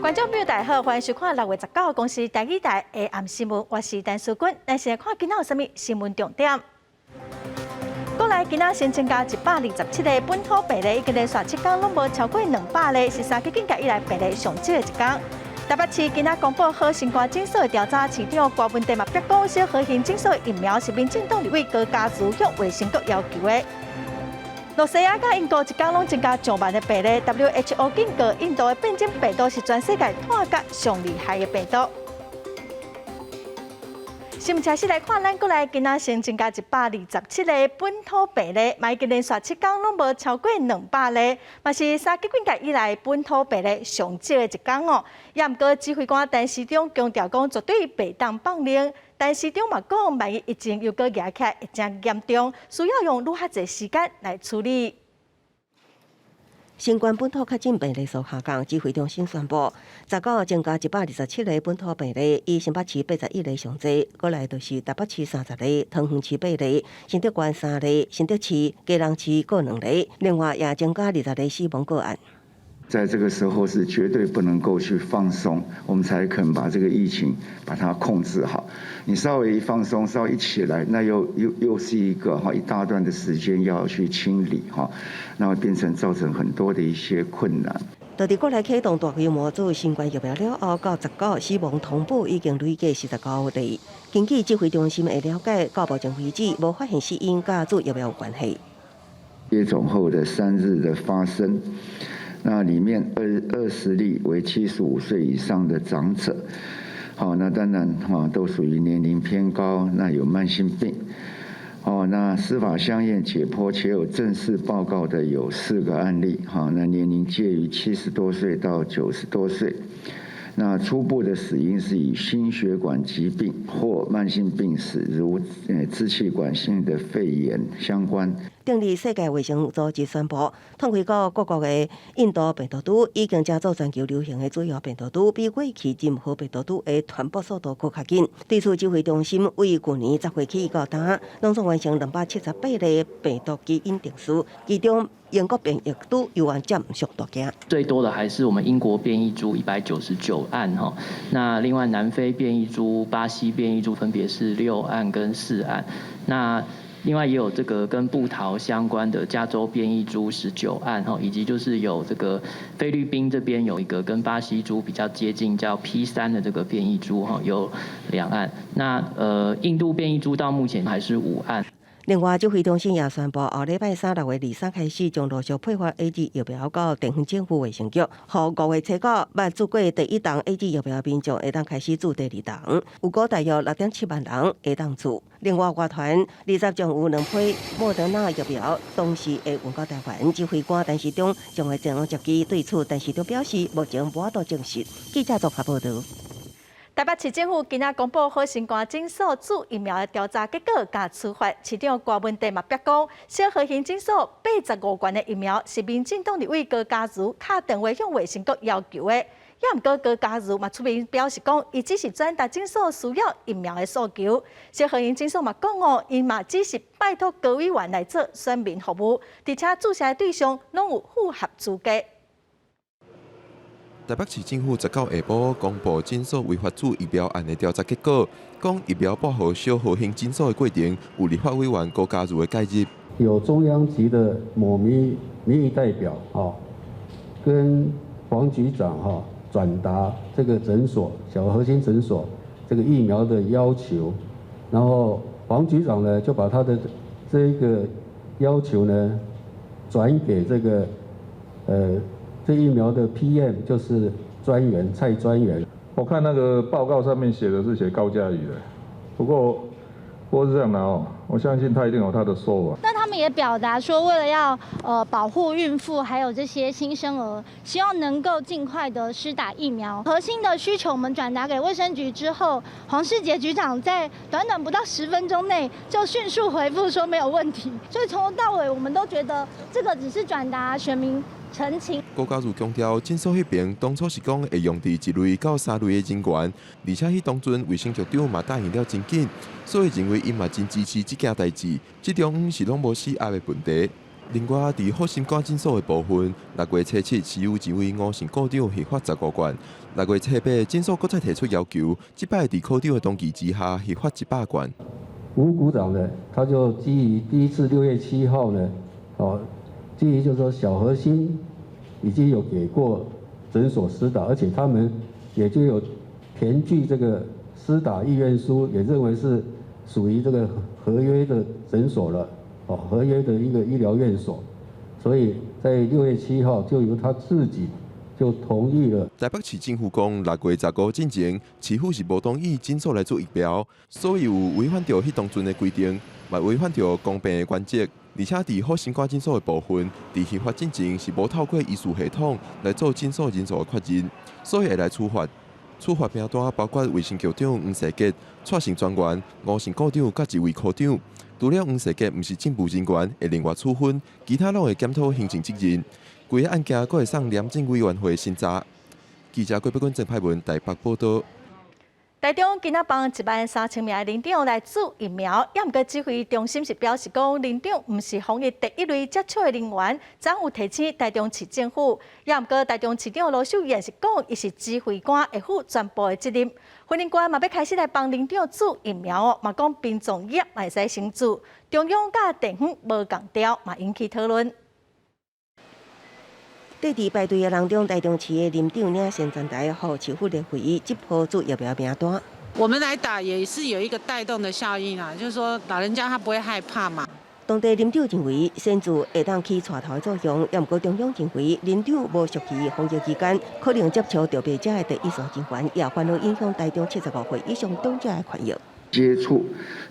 觀眾朋友大家好，歡迎收看6月19號公視台語台下暗新聞，我是陳淑君。咱先來看今仔有啥物新聞重點。國內今仔新增加127個本土病例，已經連續7天攏無超過200例，是三級警戒以來病例上少的一天。台北市今仔公布好新冠診所的調查，市長郭文帝嘛表講，小和興診所的疫苗是民進黨立委高嘉瑜向衛生局要求的。露西亞佮英國一工攏增加上萬的病例，WHO 警告印度的變種病毒是全世界湠甲上厲害的病毒。新聞開始來看，咱國內今仔新增加127個本土病例，嘛已經連續7天攏無超過200例，嘛是三級警戒以來本土病例上少的一天哦。也毋過指揮官陳時中強調講，絕對袂當放任。陳時中嘛講，萬一疫情又閣夯起來會誠嚴重，需要用愈較濟時間來處理。新冠本土確診病例數下降，指揮中心宣布，19增加127個本土病例，以新北市81例上濟，過來就是台北市30例，桃園市8例，新竹縣3例，新竹市、基隆市各2例，另外也增加20個死亡個案。在這個時候是絕對不能夠去放鬆，我們才肯把這個疫情把它控制好。你稍微一放鬆，稍微一起來，那又是一個哈一大段的時間要去清理哈，那會變成造成很多的一些困難。就佇國內啟動大規模注新冠疫苗了後，到十九死亡通報已經累計49例。根據指揮中心的了解，到目前為止無發現死因佮注疫苗有關係。接種後的3日的發生。那裡面20例為75歲以上的長者，好，那當然哈都屬於年齡偏高，那有慢性病，哦，那司法相驗解剖且有正式報告的有4個案例，哈，那年齡介於70多歲到90多歲，那初步的死因是以心血管疾病或慢性病史，如支氣管性的肺炎相關。頂日世界衛生組織宣布，統計過各國的印度病毒株已經成做全球流行的主要病毒株，比過去任何病毒株的傳播速度閣較緊。對此，指揮中心為舊年10月起到今，攏總完成278例病毒基因定序，其中英國變異株猶原佔上大件。最多的還是我們英國變異株199案哈，那另外南非變異株、巴西變異株分別是6案跟4案，那另外也有這個跟部桃相關的加州變異株19案哈，以及就是有這個菲律賓這邊有一個跟巴西株比較接近叫 P3的這個變異株哈，有2案。那印度變異株到目前還是5案。另外，指揮中心也宣布，後禮拜三6月23開始，將陸續配發 AZ 疫苗到地方政府衛生局，予5月初九捌注過第一筒 AZ 疫苗民眾會當開始注第二筒，預估大約6.7萬人會當注。另外，外團20將有兩批莫德納疫苗同時會運到台灣，指揮官陳時中將會前往接機。對此，陳時中表示，目前無法度證實。記者綜合報道。台北市政府今仔公布好新冠診所注疫苗的調查結果佮處罰，市長郭文帝嘛表講，小和興診所85罐的疫苗是民進黨立委高嘉瑜敲電話向衛生局要求的，也毋過高嘉瑜嘛出面表示講，伊只是轉達診所需要疫苗的訴求。小和興診所嘛講哦，𪜶嘛只是拜託高委員來做選民服務，而且注射的對象攏有符合資格。台北市政府十九下晡公布診所違法注疫苗案的調查結果，講疫苗撥予小和興診所的過程有立法委員高嘉瑜的介入。有中央級的某民意代表哈，跟黃局長哈轉達這個診所小和興診所這個疫苗的要求，然後黃局長呢就把他的這一個要求呢轉給這個這疫苗的 PM 就是專員蔡專員。我看那個報告上面寫的是寫高嘉瑜的，不過是這樣的哦，我相信他一定有他的說法。但他們也表達說，為了要保護孕婦還有這些新生兒，希望能夠盡快的施打疫苗。核心的需求我們轉達給衛生局之後，黃世傑局長在短短不到10分鐘內就迅速回覆說沒有問題。所以從頭到尾，我們都覺得這個只是轉達選民陳情。高嘉瑜強調，診所彼邊當初是講會用佇一類到三類的人員，而且彼當陣衛生局長嘛答應了真緊，所以認為𪜶嘛真支持這件代誌。這中央是攏無死鴨的問題。另外，佇好心肝診所的部分，6月初7，是有一位吳姓股長核發15罐；6月初8，診所閣再提出要求，這擺佇科長的同意之下，核發100罐。吳股長呢，他就基於第一次6月7號呢，哦，基於就是說小核心已經有給過診所施打，而且他們也就有填具這個施打意願書，也認為是屬於這個合約的診所了。哦，合約的一個醫療院所，所以在6月7號就由他自己就同意了。台北市政府講，6月15進前，市府是無同意診所來注疫苗，所以有違反著彼當陣的規定，嘛違反著公平的原則。而且佇好心肝診所的部分，佇核發進前是無透過醫事系統來做診所人數的確認，所以會來處罰。處罰名單包括衛生局長黃世傑、蔡姓專員、吳姓股長佮一位科長。除了黃世傑毋是政務人員，會另外處分，其他攏會檢討行政責任。規个案件閣會送廉政委員會審查。記者郭碧君、鄭派文台北報道。台中今仔幫1萬3千名的里長來注疫苗，也毋過指揮中心是表示講，里長毋是防疫第一類接觸的人員，昨有提醒台中市政府。也毋過台中市長盧秀燕是講，伊是指揮官，會負全部的責任。雲林縣嘛欲開始來幫里長注疫苗哦，嘛講殯葬業嘛會使先注。中央佮地方無仝調，嘛引起討論。佇佇排隊的人中，台中市的里長領宣傳台，予市府的會議這波注疫苗名單。我們來打也是有一個帶動的效應啊，就是說老人家他不會害怕嘛。當地里長認為，先注會當起帶頭的作用，也毋過中央認為，里長無屬於防疫期間可能接觸著病者的第一線人員，也反而影響台中75歲以上長者的權益。接觸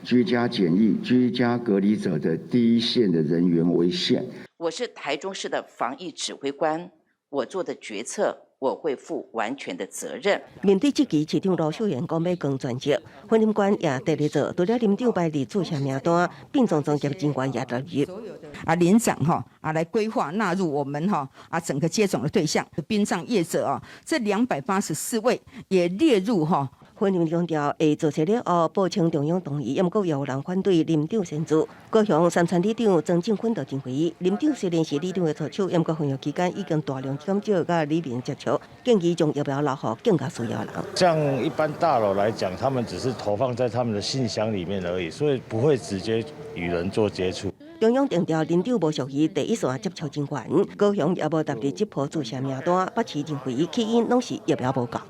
居家檢疫、居家隔離者的第一線的人員為限。我是台中市的防疫指揮官，我做的決策我會負完全的責任。面對這期市長盧秀燕講欲扛全責，雲林縣也佇咧做，除了里長排列注射名單，殯葬專業人員也納入。啊，里長哈啊來規劃納入我們哈啊整個接種的對象，殯葬業者啊，這284位也列入哈。雲林強調會做出了後，報請中央同意，毋過有人反對里長先注。高雄三田里長曾正坤就認為，里長雖然是里長的助手，毋過防疫期間已經大量減少佮里民接觸，建議將疫苗留予更加需要的人。像一般大樓來講，他們只是投放在他們的信箱裡面而已，所以不會直接與人做接觸。中央定調里長無屬於第一線接觸人員，高雄也無納入這波注射名單，北市認為起因攏是疫苗無夠。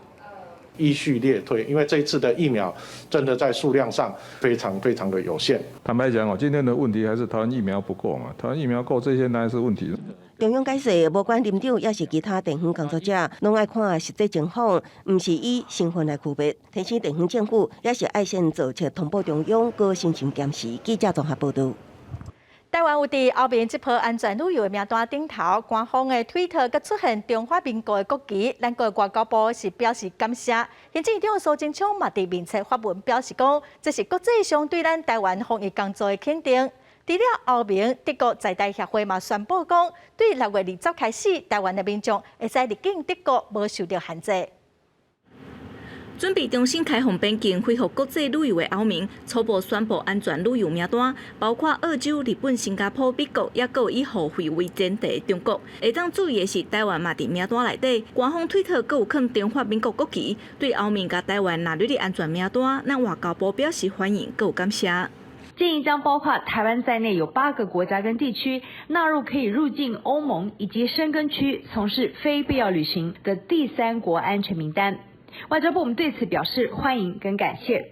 依序列推，因為這一次的疫苗真的在數量上非常非常的有限。坦白講哦，今天的問題還是台灣疫苗不夠嘛？台灣疫苗夠，這些當然是問題。中央解釋，無管里長抑是其他地方工作者，攏愛看實際情況，毋是以身份來區別。提醒地方政府，也是愛先做出通報中央，閣審慎檢視。記者綜合報道。台灣有佇歐盟這波安全旅遊的名單頂頭，官方的推特閣出現中華民國的國旗，咱國外交部是表示感謝。行政院長蘇貞昌嘛佇面冊發文表示講，這是國際上對咱台灣防疫工作的肯定。除了歐盟，德國在台協會嘛宣布講，對6月20開始，台灣的民眾會使入境德國，無受著限制。準備重新開放邊境、恢復國際旅遊的歐盟，初步宣布安全旅遊名單，包括澳洲、日本、新加坡、美國，抑閣有以互惠為前提的中國。會當注意的是，台灣嘛佇名單內底，官方推特閣有囥中華民國國旗，對歐盟共台灣納入佇安全名單，咱外交部表示歡迎，閣有感謝。建議將包括台灣在內有8個國家跟地區納入可以入境歐盟以及申根區從事非必要旅行的第三國安全名單。外交部我們對此表示歡迎跟感謝。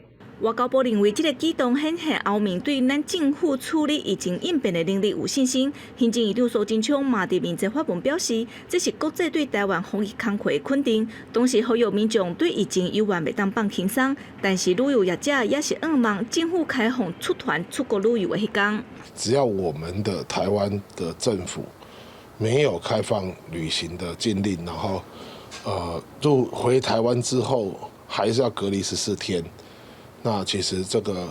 外交部認為，這个舉動顯現歐盟對咱政府處理疫情應變的能力有信心。行政院長蘇貞昌嘛佇面冊發文表示，這是國際對台灣防疫工課的肯定，同時呼籲民眾對疫情猶原袂當放輕鬆。但是旅遊業者也是向望政府開放出團出國旅遊的彼工。只要我們的台灣的政府沒有開放旅行的禁令，然後入回台灣之後還是要隔離14天。那其實這個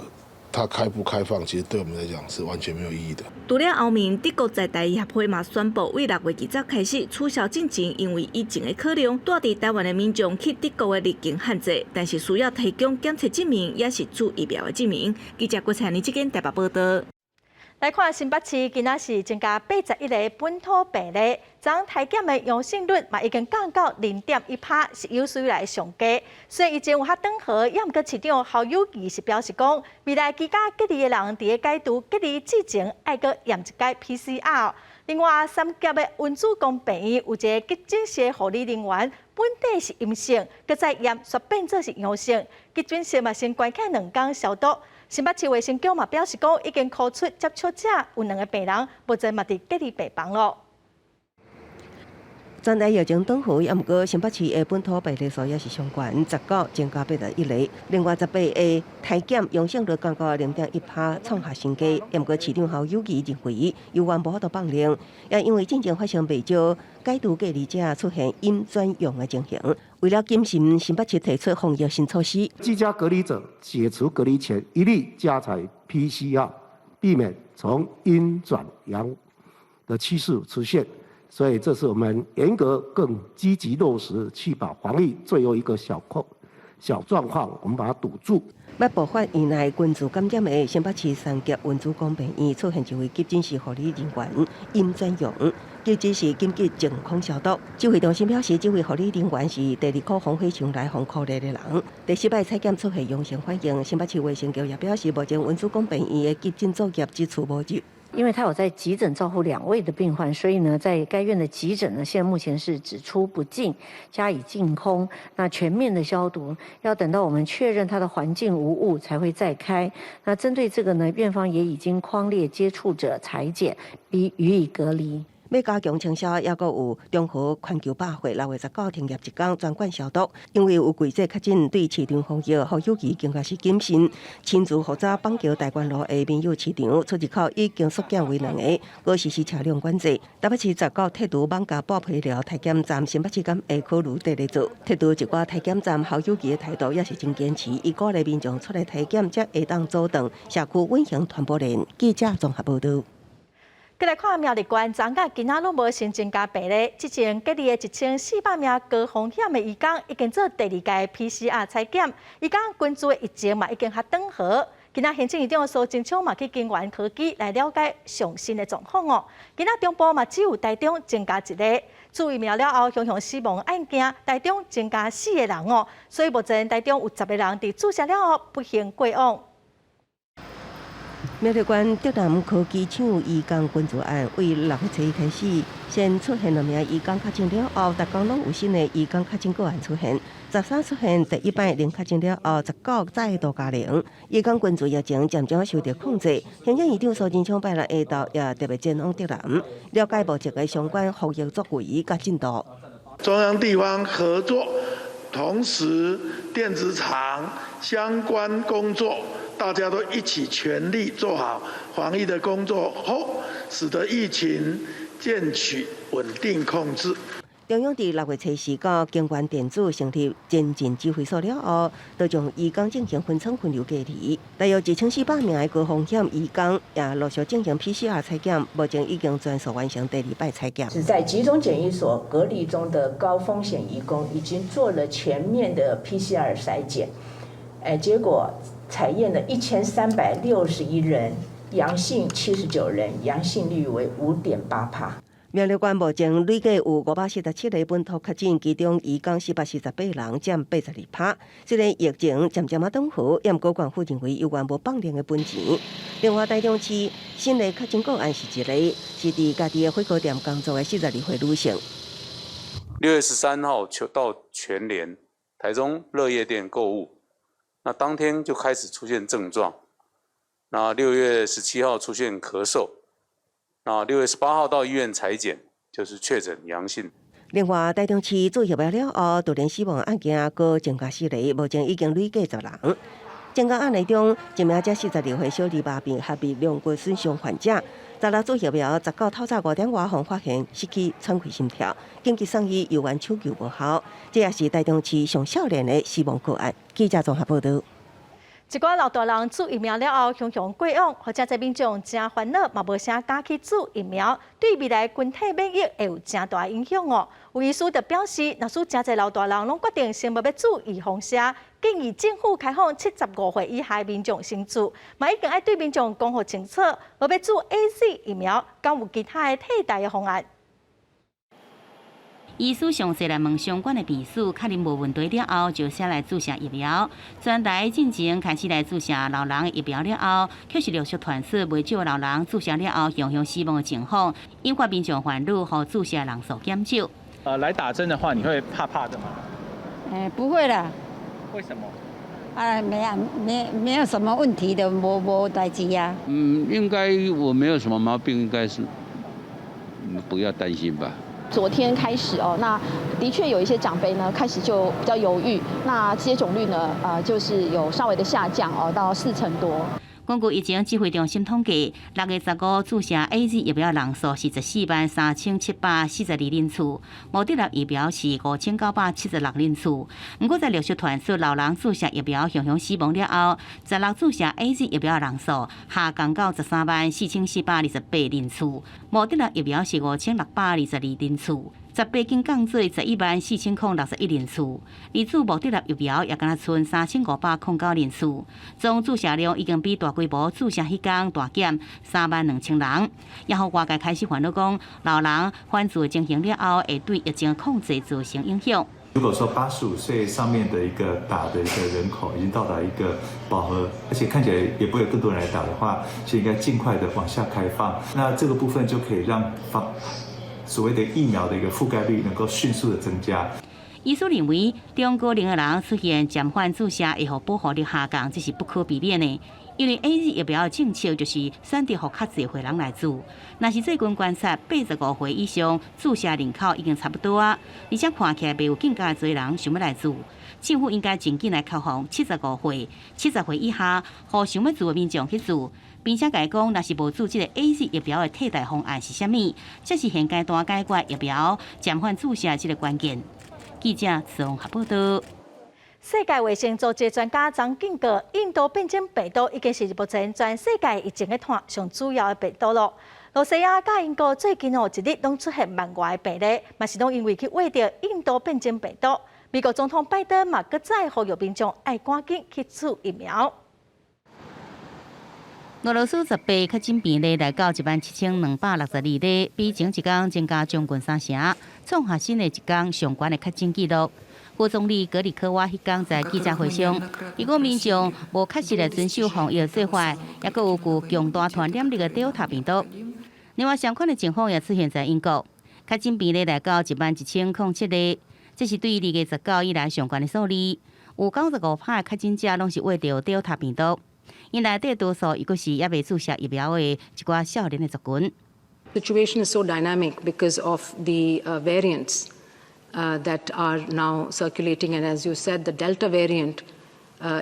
它開不開放，其實對我們來講是完全沒有意義的。除了歐盟，德國在台協會嘛宣布，對6月20開始取消進前因為疫情的考量，蹛佇台灣的民眾去德國的入境限制，但是需要提供檢測證明，抑是注疫苗的證明。記者郭彩妮這間台北報道。來看新北市，今仔是增加81個本土病例，昨體檢的陽性率嘛已經降到0.1趴，是有史以來上低。雖然疫情有較轉好，也毋過市長侯友宜是表示講，未來居家隔離的人佇咧解除隔離之前，愛閣驗一擺 PCR。另外，三峽的溫主公病院有一个急診室的護理人員，本底是陰性，閣再驗煞變做是陽性，急診室嘛先關起2工消毒。新北市衛生局嘛表示講，已經箍出接觸者有兩个病人，目前嘛佇隔離病房囉。全台疫情轉好，也毋過新北市的本土病例數也是上懸，19增加81例。另外18个體檢陽性率降到0.1趴，創下新低。也毋過市長侯友宜認為，猶原無法度放任，也因為進前發生袂少解除隔離者出現陰轉陽的情形。為了謹慎，新北市提出防疫新措施：居家隔離者解除隔離前，一律加採 PCR，避免從陰轉陽的趨勢出現。所以，這是我們嚴格、更積極落實，去把防疫最後一個小空、小狀況，我們把它堵住。欲爆發院內群聚感染的新北市三峽溫主公病院出現一位急診室護理人員陰轉陽，急診室緊急淨空消毒。指揮中心表示，這位護理人員是第二箍防火牆內予箍咧的人，第四擺採檢出現陽性反應。新北市衛生局也表示，目前溫主公病院的急診作業只出無入。因為他有在急診照護兩位的病患，所以呢，在該院的急診呢，現在目前是只出不進，加以淨空，那全面的消毒，要等到我們確認他的環境無誤，才會再開。那針對這個呢，院方也已經匡列接觸者採檢，並予以隔離。欲加強清消，抑閣有中和環球百貨6月19停業一工，全館消毒。因為有幾則確診對市場防疫，侯友宜更加是謹慎，親自負責板橋大觀路的民友市場出入口已經縮減為兩个，閣實施車輛管制。台北市19剔除網咖報批了體檢站，新北市敢會考慮綴咧做？剔除一寡體檢站，侯友宜的態度也是真堅持，伊鼓勵民眾出來體檢，才會當阻斷社區隱形傳播鏈。記者綜合報導。閣來看苗栗縣，昨昏今仔攏無新增加病例，之前隔離的1400名高風險的移工已經做第二屆 PCR 採檢，移工群聚的疫情嘛已經較轉好。今仔行政院長蘇貞昌嘛去金源科技來了解上新的狀況哦。今仔中部嘛只有台中增加一个，注疫苗了後，雄雄死亡案件，台中增加四个人哦，所以目前台中有10个人佇注射了後不幸過往。苗栗縣竹南科技廠移工群聚案，為6月初一開始，先出現兩名移工確診了後，逐工攏有新的移工確診個案出現。13出現第一擺零確診了後，19再度加零，移工群聚疫情漸漸受著控制。行政院長蘇貞昌拜六下晝也特別前往竹南，了解目前的相關防疫作為佮進度。中央地方合作，同時電子廠相關工作。大家都一起全力做好防疫的工作後，使得疫情漸趨穩定控制。中央佇6月初四到京元電子成立前進指揮所了後，就將移工進行分層分流隔離。大約1400名的高風險移工也陸續進行 PCR 採檢，目前已經全數完成第二擺採檢。是在集中檢疫所隔離中的高風險移工已經做了全面的 PCR 篩檢，結果採驗了1361人，陽性79人，陽性率為5.8趴。苗栗縣目前累計有547个本土確診，其中移工448人，佔82趴。雖然疫情漸漸仔轉好，也毋過縣府認為猶原無放任的本錢。另外，台中市新的確診個案是一個，是佇家己的火鍋店工作的42歲女性。 6月13號就到全聯台中樂業店購物。那當天就開始出現症狀，那6月17號出現咳嗽，那6月18號到醫院採檢，就是確診陽性。另外，台中市注疫苗了後，突然死亡案件閣增加四個，目前已經累計10人。增加案例中，一名才42歲小兒麻痹合併龍骨損傷患者，16注疫苗，19透早5點外予發現失去喘氣心跳，緊急送醫，猶原搶救無效。這也是台中市上少年的死亡個案。記者綜合報導。一寡老大人注疫苗了後，雄雄過往，予遮濟民眾誠煩惱，嘛無啥敢去注疫苗，對未來群體免疫會有誠大影響哦。有醫師就表示，若是誠濟老大人攏決定先無欲注預防射，建議政府開放75歲以下民眾先注，嘛已經愛對民眾講予清楚，無欲注 AZ 疫苗，敢有其他的替代的方案？醫師詳細來問相關的病史，確認無問題了後，就寫來注射疫苗。全台進前開始來注射老人的疫苗了後，卻是陸續傳出袂少老人注射了後雄雄死亡的情況，引發民眾煩惱，予注射人數減少。來打針的話，你會怕怕的嗎？不會啦。為什麼？啊，沒啊，沒有什麼問題的，無代誌啊。嗯，應該我沒有什麼毛病，應該是不要擔心吧。昨天開始哦，那的確有一些長輩呢開始就比較猶豫，那接種率呢，就是有稍微的下降哦，到4成多。根據疫情指揮中心統計，6月15注射 AZ 疫苗人數是143,742人次，莫德納疫苗是5,976人次。毋過在陸續傳出老人注射疫苗雄雄死亡了後，16注射 AZ 疫苗人數下降到134,428人次，莫德納疫苗是5,622人次。18經降做114,061人次，而注莫德納疫苗也敢若賰3,509人次，總注射量已經比大規模注射彼工大減32,000人，也予外界開始煩惱講，老人反注情形了後，會對疫情控制造成影響。如果說85歲上面的一個打的一個人口已經到達一個飽和，而且看起來也不會有更多人來打的話，就應該盡快的往下開放。那這個部分就可以讓放所謂的疫苗的一個覆蓋率能夠迅速的增加。醫師認為，中高齡的人出現暫緩注射，會予保護力下降，這是不可避免的。因為 AZ 疫苗的政策就是選擇予較濟歲人來注。若是最近觀察，85歲以上注射人口已經差不多啊，而且看起來袂有更加濟人想欲來注。政府應該盡緊來開放75歲、70歲以下，予想欲注的民眾去注。並且共伊講，若是無注這個 AZ 疫苗的替代方案是啥物，這是現階段解決疫苗暫緩注射這個關鍵。記者綜合報道。世界衛生組織專家昨警告，印度變種病毒已經是目前全世界疫情的拖上主要的病毒囉。露西亞佮英國最近哦一日攏出現萬外的病例，嘛是攏因為去穢著印度變種病毒。美國總統拜登嘛，閣再呼籲民眾愛趕緊去注疫苗。俄羅斯18確診病例來到17,262例，比前一工增加將近三成，創下新的一工上懸的確診紀錄。副總理格里科娃彼工在記者會上，如果民眾無確實來遵守防疫做法，猶閣有具強大傳染力的 Delta 病毒。另外，相款的情況也出現在英國，確診病例來到11,007例，這是對2月19以來上懸的數字。有95%的確診者攏是穢著 Delta 病毒。𪜶內底多數猶閣是猶未注射疫苗的一寡少年的族群。 Situation is so dynamic because of the variants that are now circulating, and as you said, the Delta variant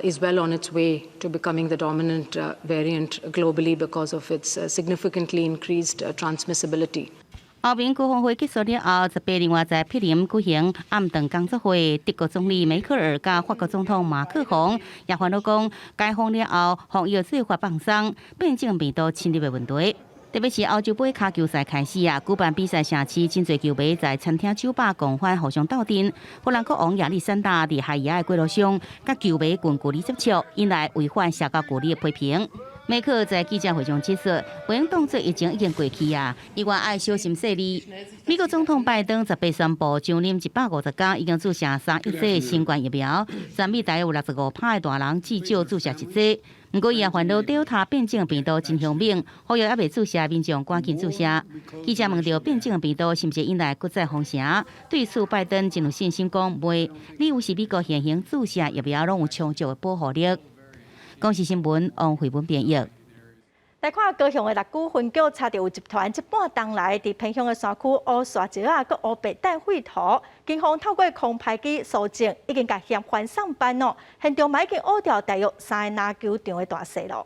is well on its way to becoming the dominant variant globally because of its significantly increased transmissibility. 歐盟高峰會結束了後，18另外在柏林舉行暗頓工作會，德國總理梅克爾佮法國總統馬克宏也煩惱講，解封了後，防疫做法放鬆，變種病毒侵入的問題。特別是歐洲盃跤球賽開始啊，舉辦比賽城市真濟球迷在餐廳、酒吧廣泛互相鬥陣。法蘭克王亞歷山大佇海牙的街路上，佮球迷近距離接觸，引來違反社交距離的批評。梅克爾在記者會上指出，袂用當作疫情已經過去啊，伊話愛小心細膩。美國總統拜登18宣布，上任150工已經注射3億劑新冠疫苗，全美大約有65%的大人至少注射一劑。毋過伊也煩惱 Delta 變種病毒真兇猛，呼籲猶未注射民眾趕緊注射。記者問著變種病毒是毋是引來閣再封城，對此拜登真有信心講袂，理由是美國現行注射疫苗攏有充足的保護力。公視新聞王慧文編譯。來看高雄的六龜分局查著有集團這半冬來佇偏鄉的山區烏沙石仔，閣烏白帶廢塗，警方透過空拍機搜證，已經共嫌犯送辦哦。現場嘛已經挖掉大約三个籃球場的大細囉。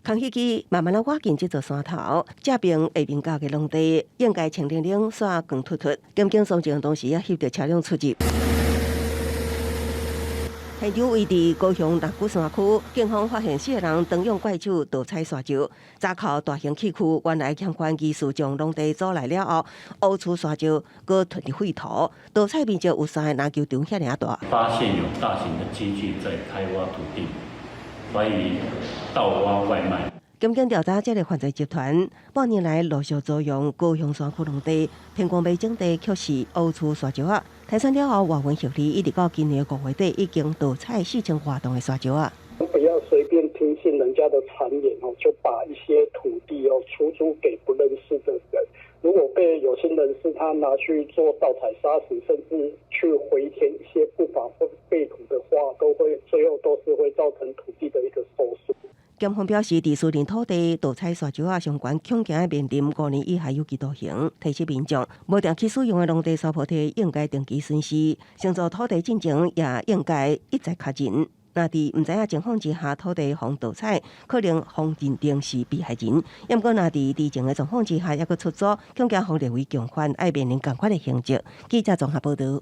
空飛機慢慢仔倚近這座山頭，這邊下面角的農地應該清靈靈、煞光禿禿。檢警搜證當時也翕著車輛出入。現場位佇高雄六股山區，警方發現四個人當用怪手盜採沙石，查扣大型器具，原來嫌犯疑似將農地租來了後，挖出沙石，閣囤佇廢土，盜採面積有三个籃球場遐爾大。發現有大型的機具在開挖土地，懷疑盜挖外賣。檢警調查這个犯罪集團，半年來陸續租用高雄山區農地、天光買整地，卻是挖出沙石仔。提審了後，外文協理一直到今年五月底，已經盜採4000外噸的沙石仔。不要隨便聽信人家的傳言哦，就把一些土地哦出租給不認識的人。如果被有心人士他拿去做盜採砂石，甚至去回填一些不法廢土的話，都會最後都是會造成土地的一個受損。檢方表示，佇私人土地盜採沙石仔相關，恐驚面臨5年以下有期徒刑。提醒民眾，無定期使用的農地山坡地應該定期巡視，承租土地進前也應該一再確認。若佇毋知影情況之下，土地予盜採，可能予認定是被害人。毋過，若佇知情的狀況之下，猶閣出租，恐驚予列為共犯，愛面臨仝款的刑責。記者綜合報導。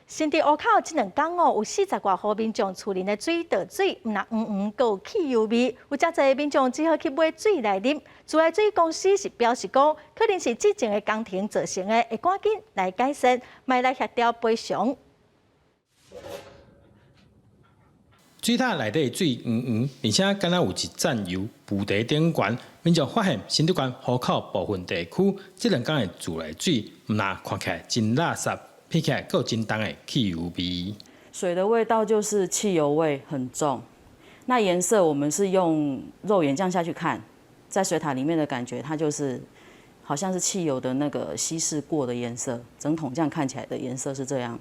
新竹湖口這兩工哦，有40外戶民眾厝內的水倒水，毋但黃黃，閣有汽油味，有誠濟民眾只好去買水來啉。自來水公司是表示講，可能是之前的工程造成的，會趕緊來改善，莫來協調賠償。水塔內底水黃黃，而且敢若有一層油浮佇頂懸。民眾發現新竹縣湖口部分地區，這兩工的自來水，毋但看起來真垃圾。聞起來閣有真重的汽油味。水的味道就是汽油味很重。那顏色我們是用肉眼這樣下去看，在水塔裡面的感覺，它就是好像是汽油的那個稀釋過的顏色，整桶這樣看起來的顏色是這樣。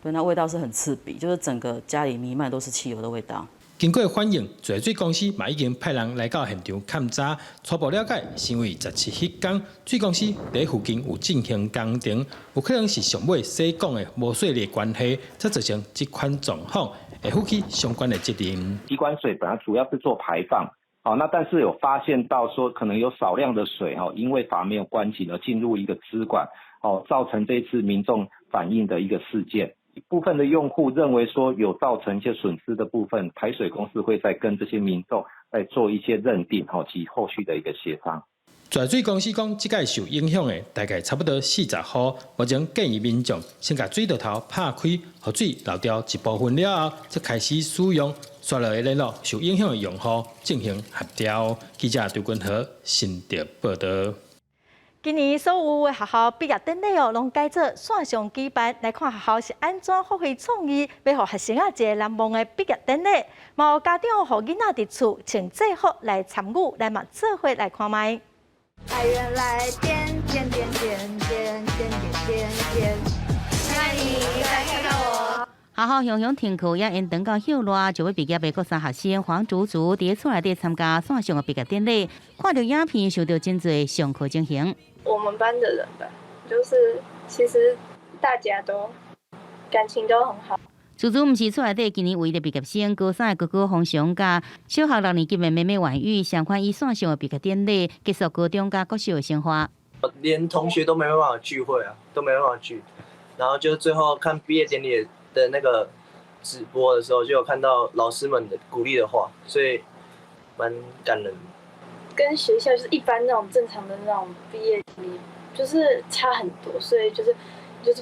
對，那味道是很刺鼻，就是整個家裡彌漫都是汽油的味道。經過反映，自來水公司嘛已經派人來到現場勘查，初步了解，是因為17彼工水公司佇附近有進行工程，有可能是上尾洗管的無細膩關係，才造成這款狀況，會負起相關的責任。機關水本來主要是做排放，好，那但是有發現到說可能有少量的水，因為閥沒有關緊而進入一個支管，哦，造成這次民眾反映的一個事件。部分的用戶認為說有造成一些損失的部分，台水公司會再跟這些民眾再做一些認定，吼及後續的一個協商。自來水公司講，這屆受影響的大概差不多40戶，目前建議民眾先共水道頭拍開，予水漏掉一部分了後，才開始使用。紲落來聯絡受影響的用戶進行協調。記者張君和新竹報導。今年所有的學校畢業典禮哦，攏改做線上舉辦。來看學校是按怎發揮創意，欲予學生仔一个難忘的畢業典禮。嘛有家長予囡仔佇厝穿制服來參與，來嘛做伙來看覓。來源來電，點點點點點點點點，看你來看看我。學校雄雄停課也延長到歇熱，就欲畢業的國三學生黃竹竹佇厝內底參加線上的畢業典禮，看著影片，想著真濟上課情形。我們班的人吧，就是其實大家都感情都很好。竹竹毋是厝內底今年唯一的畢業生，高三的哥哥馮翔佮小學六年級的妹妹婉玉，相款以線上的畢業典禮結束高中佮國小的生活。連同學都沒辦法聚會啊，都沒辦法聚，然後就最後看畢業典禮的那個直播的時候，就有看到老師們的鼓勵的話，所以蠻感人。跟學校就是一般那種正常的那種畢業典禮，就是差很多，所以就是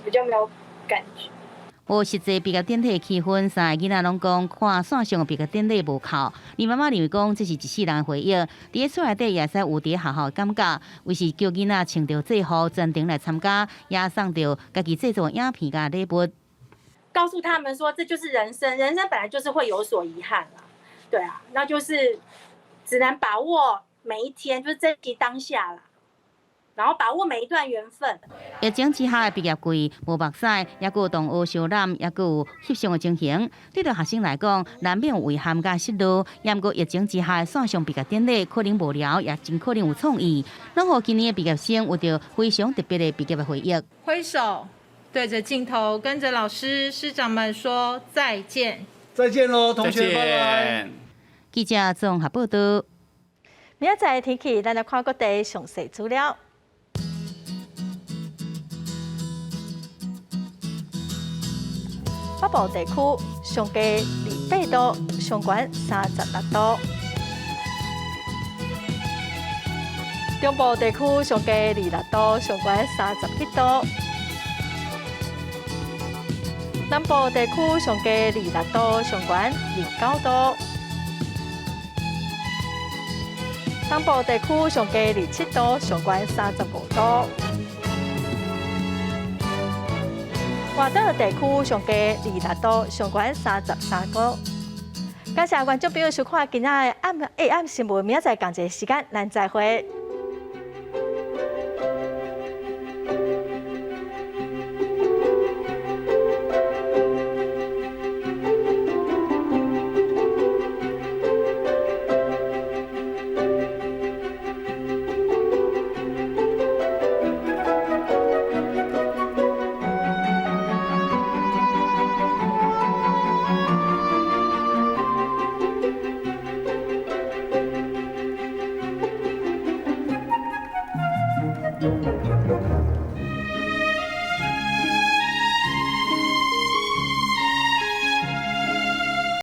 比較沒有感覺。無實際畢業典禮氣氛，三个囡仔攏講看線上的畢業典禮無哭。𪜶媽媽認為講這是一世人回憶，佇咧厝內底也使有佇學校的感覺，於是叫囡仔穿著制服專程來參加，也送著家己製作影片佮禮物。告訴他們說，這就是人生，人生本來就是會有所遺憾啦，對啊，那就是只能把握每一天，就是珍惜當下啦，然後把握每一段緣分。疫情之下的畢業季，無目屎，猶閣有同學相攬，猶閣有翕相的情形。對著學生來講，難免有遺憾佮失落。毋過疫情之下的線上畢業典禮可能無聊，也真可能有創意。攏予今年的畢業生有著非常特別的畢業的回憶。揮手對著鏡頭，跟著老師師長們說再見。再見嘍，同學，拜拜。記者綜合報導。明仔載天氣，咱來看各地詳細資料。北部地區上低28度，上懸36度；中部地區上低26度，上懸31度；南部地區上低26度，上懸29度；東部地區上低27度，上懸35度。外島地區上低26度，上懸33度。感謝觀眾朋友收看今仔的暗下暗新聞，明仔載仝一个時間，咱再會。